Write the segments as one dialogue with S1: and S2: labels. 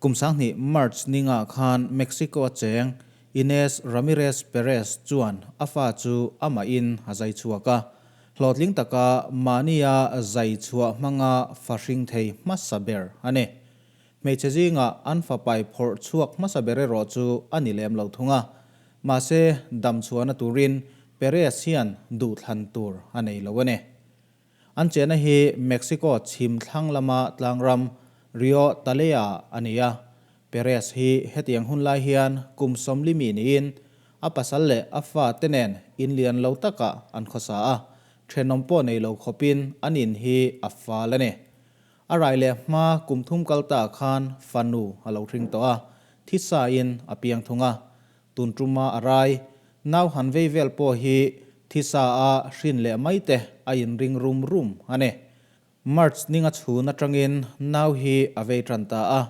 S1: Kum 2000 March ninga khan Mexico a cheng Ines Ramirez Perez chuan a fa chu ama in a zai chhuak a. Hlawhtling taka mahnia zai chhuah hmanga fa hring thei hmasa ber a ni. Hmeichhe zinga an fapai phawrh chhuak hmasa ber erawh chu a ni lem lo thung a. Mahse, dam chhuahna turin Perez hian duhthlan tur a nei lo a ni. An chenna hi Mexico chhim thlang lama tlangram Rio Talea a ni a. Perez hi hetiang hun lai hian kum 40 mi niin a pasal leh a fa te nen inlian lo takah an khawsa a, thenawm pawh nei lo khawpin an in hi a fal a ni. A rai leh hma kum thum kal ta khan fanu a lo hring tawh a, thisa in a piang thung a. Tun tuma a rai, nau han vei vel pawh hi thisa a hrin leh mai te a inring rum rum a ni. March ninga chhun atangin nau hi a vei tan ta a,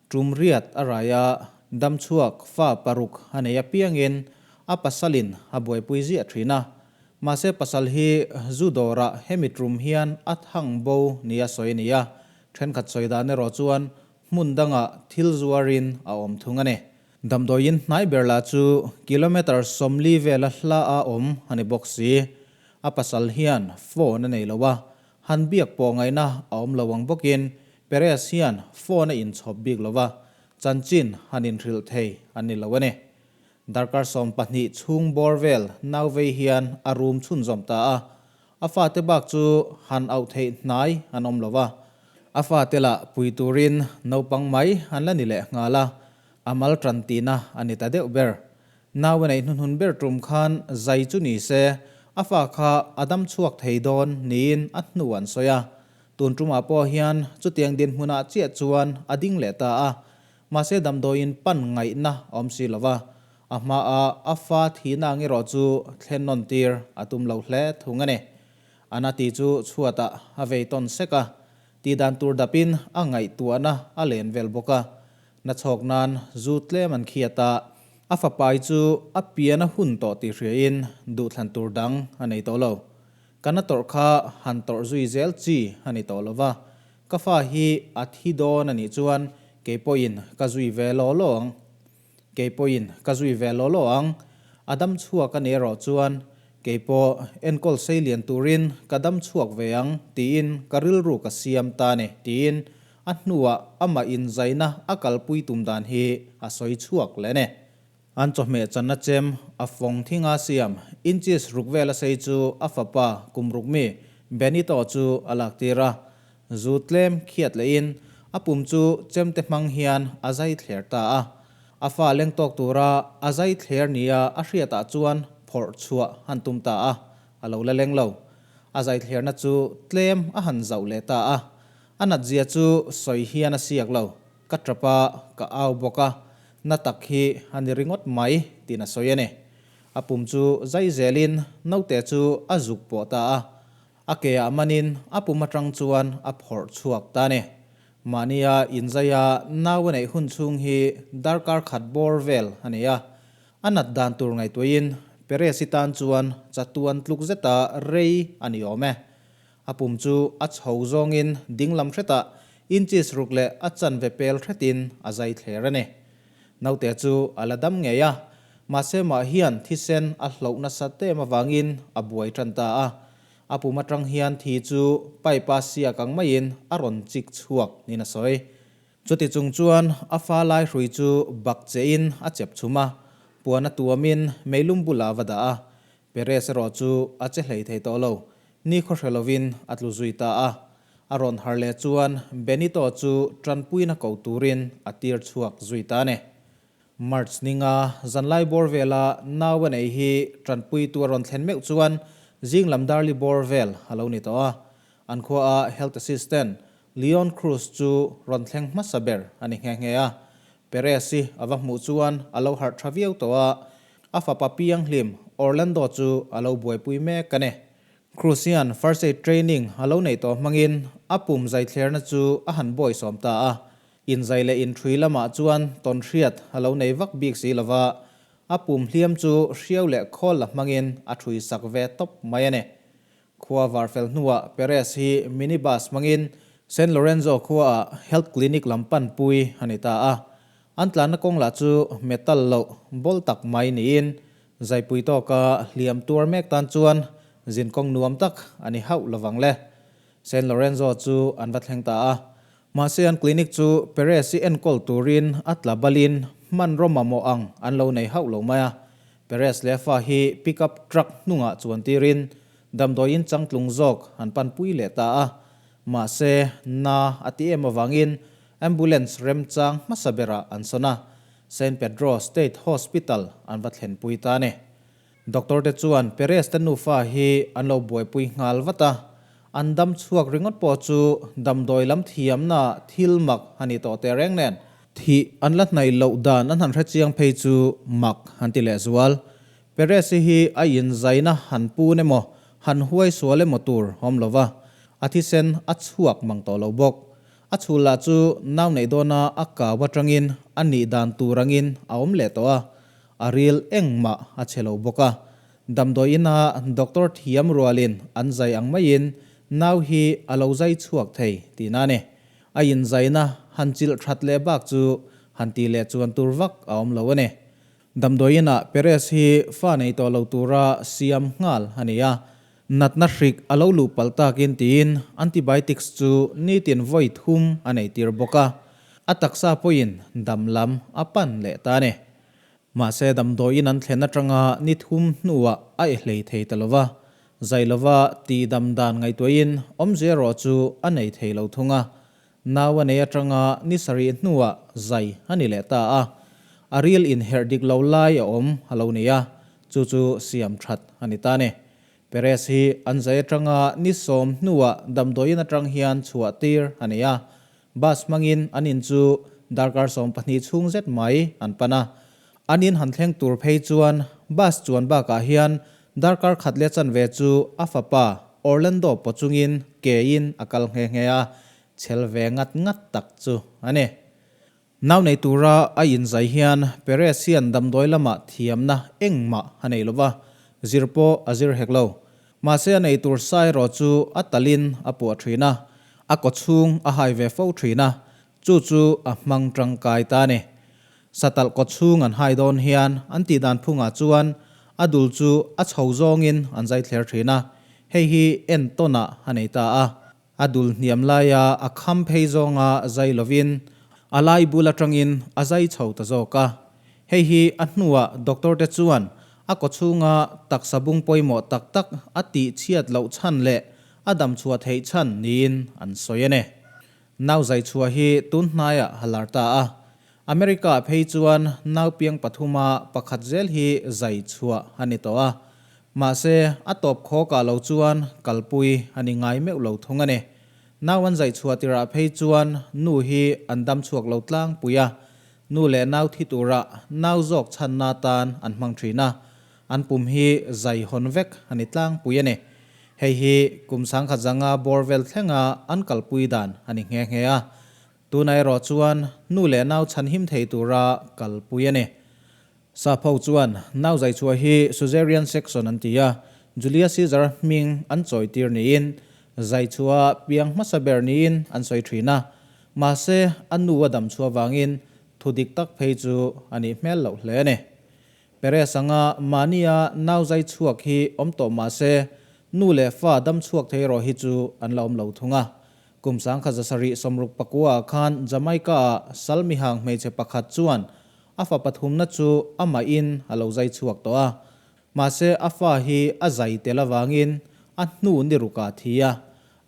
S1: tum riat a rai a, damchhuak fa paruk a nei apiangin a pasalin a buaipui ziah thin a. Mahse pasal hi zu dawrah hemi tum hian a thang bo nia sawi a ni a, thenkhat sawi dan erawh chuan hmun dangah thil zuarin a awm thung a ni. Damdawiin hnai ber lah chu kilometre 40 vela hla a awm a ni bawk si. A pasal hian phone a nei lo a, han biak pawh ngaihna a awm lo ang bawkin Perez hian phone a inchhawp bik lo a, chanchin han inhrilh thei a ni lo a ni. Darkar 12 chhung bawr vel nau vei hian a rum chhunzawm ta a, a fate bak chu han auh theih hnai an awm lo a, a fate lah pui turin naupang mai an la ni leh nghal a, a mal tan tihna a ni ta deuh ber. Nau a neih hnuhnun ber tum khan zai chu ni se, a fa kha a dam chhuak thei dawn niin a hnu an sawi a. Tun tumah pawh hian chutiang dinhmunah chiah chuan a ding leh ta a, mahse damdawiin pan ngaihna a awm si lo va, a hmaa a fa thihna ang erawh chu thlen nawn tir a tum lo hle thung a ni. A na ti chu chhuatah a vei tawn sek a, tihdan tur dapin a ngaihtuahna a len vel bawk a. Na chhawk nan zu tlem an khiat a, a fapai chu a pian a hun tawh tih hriain duhthlan tur dang a nei tawh lo. Ka na tawrh kha han tawrh zui zel chi a ni tawh lo va, ka fa hi a thi dawn a nih chuan kei pawhin ka zui ve law law ang. Kei pawhin ka zui ve law law ang. A dam chhuak a ni erawh chuan kei pawh enkawl sei lian turin ka dam chhuak ve ang tiin ka rilru ka siam ta a ni tiin A hnuah amah inzaina a kalpui tum dan hi a sawi chhuak leh ne. An chawhmeh channa chem a fawng thinga siam inches ruk vel a sei chu a fapa kum ruk mi Benito chu a lak tir a. Zu tlem khiat lehin a pum chu chemte hmang hian a zai thler ta a. A fa leng tawk tura a zai thler nia a hriatah chuan phawrh chhuah han tum ta a, a lo la leng lo. A zai thlerna chu tlem a han zauh leh ta a. A nat zia chu sawi hian a siak lo, ka tap a, ka au bawk a, na tak hi a ni ringawt mai tiin a sawi a ni. A pum chu zai zelin naute chu a zuk pawh ta a, a ke ah manin a pum atang chuan a phawrh chhuak ta a ni. Mahnia inzaia nau a neih hun chhung hi darkar khat bawr vel a ni a, a nat dan tur ngaihtuahin Perez-i tan chuan chatuan tluk zeta rei a ni awm e. A pum chu a chho zawngin dinglam hretah inches ruk leh a chanve pel hretin a zai thler a ni. Naute chu a la dam ngei a, mahse mah hian thisen a hloh nasa tem avangin a buai tan ta a. A pum atang hian thi chu pipe a siak ang maiin a rawn chik chhuak niin a sawi. Chuti chung chuan a fa lai hrui chu bak chein a chep chhum a, puan a tuamin meilum bulah a va dah a. Perez erawh chu a che hlei thei tawh lo, ni khaw hre lovin a tlu zui ta a. A rawn har leh chuan Benito chu tanpuina ko turin a tir chhuak zui ta a ni. March ninga zanlai bawr vela nau a nei hi tanpuitu a rawn thlen meuh chuan zing lam darli bawr vel a lo ni tawh a. An khuaa Health Assistant Leon Cruz chu rawn thleng hmasa ber a ni nghe nghe a. Perez-i a va hmuh chuan a lo harh tha viau tawh a, a fapa pianghlim Orlando chu a lo buaipui mek a ni. Cruz hian first aid training a lo neih tawh hmangin a pum zaithlerna chu a han bawisawm ta a. Inzai leh inṭhui lamah chuan tawnhriat a lo nei vak bik si lo va, a pum hliam chu hriau leh khawl la hmangin a ṭhui sak ve tawp mai a ni. Khua var fel hnuah Perez hi minibus hmangin San Lorenzo khuaah Health Clinic lam panpui a ni ta a. An tlanna kawng lah chu metal loh bawl tak mai niin zaipui tawka hliam tuar mek tan chuan zinkawng nuam tak a ni hauh lovang le. San Lorenzo chu an va thleng ta a. Mahse an clinic chu Perez-i enkawl turin a tla balin hmanraw mamawh ang an lo nei hauh lo mai a. Perez leh a fa hi pickup truck hnungah chuan tirin damdawiin changtlung zawk an panpui leh ta a. Mahse na a ti em avangin ambulance remchang hmasa berah an sawn a, San Pedro State Hospital an va thlenpui ta a ni. Doctor te chuan Perez te nufa hi an lo buaipui nghal vat a, an dam chhuak ringawt pawh chu damdawi lam thiamna thil mak a ni tawh teh reng nen. Thih an la hnaih loh dan an han hrechiang phei chu mak an ti lehzual. Perez-i hi a inzaina han pun emaw, han huai sual emaw tur awm lo va, a thisen a chhuak mang tawh lo bawk. A chhul lah chu nau neih dawna a kau atangin a nih dan tur angin a awm leh tawh a, A ril engmah a chhe lo bawk a, damdawi ina doctor thiam rualin an zai ang maiin nau hi a lo zai chhuak thei tihna a ni. A inzaina han chilh that leh bak chu han tih leh chuan tur vak a awm lo a ni. Damdawi inah Perez hi fa nei tawh lo tura siam nghal a ni a, natna hrik a lo luh palh takin tiin antibiotics chu nitin vawi thum a nei tir bawk a, a taksa pawhin dam lam a pan leh ta a ni. Mahse damdawiin an thlen atanga ni thum hnuah a e hlei thei ta lova, zai lova tih dam dan ngaihtuahin awmzia erawh chu a nei thei lo thung a. Nau a nei atanga ni sarih hnuah zai a ni leh ta a, a ril inherh dik lo lai a awm a lo ni a, chu chu siam that a ni ta a ni. Perez hi an zai atanga ni sawm hnuah damdawiin atang hian chhuah tir a ni a, Bus hmangin an in chu darkar 12 chhung zet mai an pan a. An in han thleng tur phei chuan bus chuan bakah hian darkar khat leh chanve chu a fapa Orlando paw chungin kein a kal nghe nghe a, chhel ve ngat ngat tak chu a ni. Nau nei tura a inzai hian Perez hian damdawi lamah thiamna engmah a nei lo va, zir pawh a zir hek lo. Mahse a nei tur sa erawh chu a talin a puah thin a, a kawchhung a hai ve fo thin a, chu chu a hmang tangkai ta a ni. Satalh kawchhung an hai dawn hian an tihdan phungah chuan a dul chu a chho zawngin an zai thler thin a, hei hi entawnah a nei ta a. A dul hniam laia a kham phei zawnga zai lovin a lai bul atangin a zai chho ta zawk a. Hei hi a hnuah doctor te chuan a kawchhunga taksa bung pawimawh tak tak a tih chhiat loh chhan leh a dam chhuah theih chhan niin an sawi a ni. Nau zai chhuah hi tun hnaiah a lar ta a. America ah phei chuan nau piang pathuma pakhat zel hi zai chhuah a ni tawh a. Mahse, a tawp khawkah lo chuan kalpui a ni ngai meuh lo thung a ni. Nau an zaihchhuah tirah phei chuan nu hi an dam chhuak lo tlangpui a, nu leh nau thi tura nau zawk chhanna atan an hmang thin a, an pum hi zai hawn vek a ni tlangpui a ni. Hei hi kum sangkhat zanga bawr vel thlenga an kalpui dan a ni nghe nghe a. Tunah erawh chuan nu leh nau chhanhim thei tura kalpui a ni. Sapho chuan nau zaichhuah hi Caesarean section an ti a, Julius Caesar hming an chawitir niin zaichhuah piang hmasa ber niin an sawi thin a, mahse a nu a damchhuah vangin thu dik tak phei chu a nih hmel loh hle a ni. Perez anga mahnia nau zaichhuak hi awm tawh mahse nu leh fa damchhuak thei erawh hi chu an la awm lo thung a. Kum 1669 ah khan Jamaica-ah Salmihang hmeichhe pakhat chuan A fa pathumna chu amahin a lo zai chhuak tawh a, mahse a fa hi a zai tel avangin a hnu ni rukah a thi a,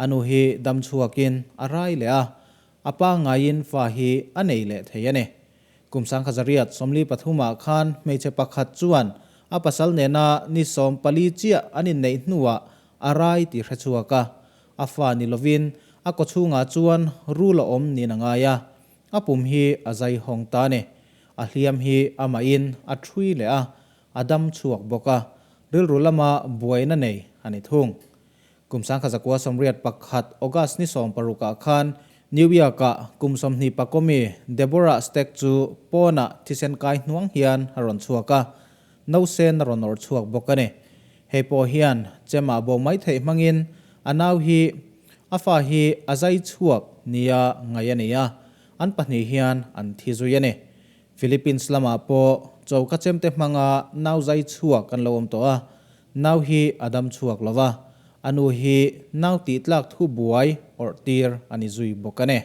S1: a nu hi dam chhuakin a rai leh a, a pangaiin fa hi a nei leh thei a ni. Kum 1943 ah khan hmeichhe pakhat chuan a pasal nena ni 14 chiah an inneih hnuah a rai tih hre chhuak a, a fa ni lovin a kawchhungah chuan rul a awm niin a ngai a, A pum hi a zai hawng ta a ni. A hliam hi amahin a thui leh a, a dam chhuak bawk a, rilru lama buaina nei a ni thung. Kum 1981 August ni 16 ah khan New York-ah kum 20 pakawmi Deborah Stack chu pawnah thisen kai hnuang hian a rawn chhuak a, nausen a rawn awrh chhuak bawk a ni. Hei pawh hian chemah bo mai theih hmangin a nau hi. A fa hi a zai chhuak nia ngaih a ni a, an pahnih hian an thi zui a ni. Philippines lamah pawh choka chemte hmanga nau zai chhuak an lo awm tawh a, nau hi a dam chhuak lo va, a nu hi nau tihtlak thubuai awrhtir a ni zui bawk a ni.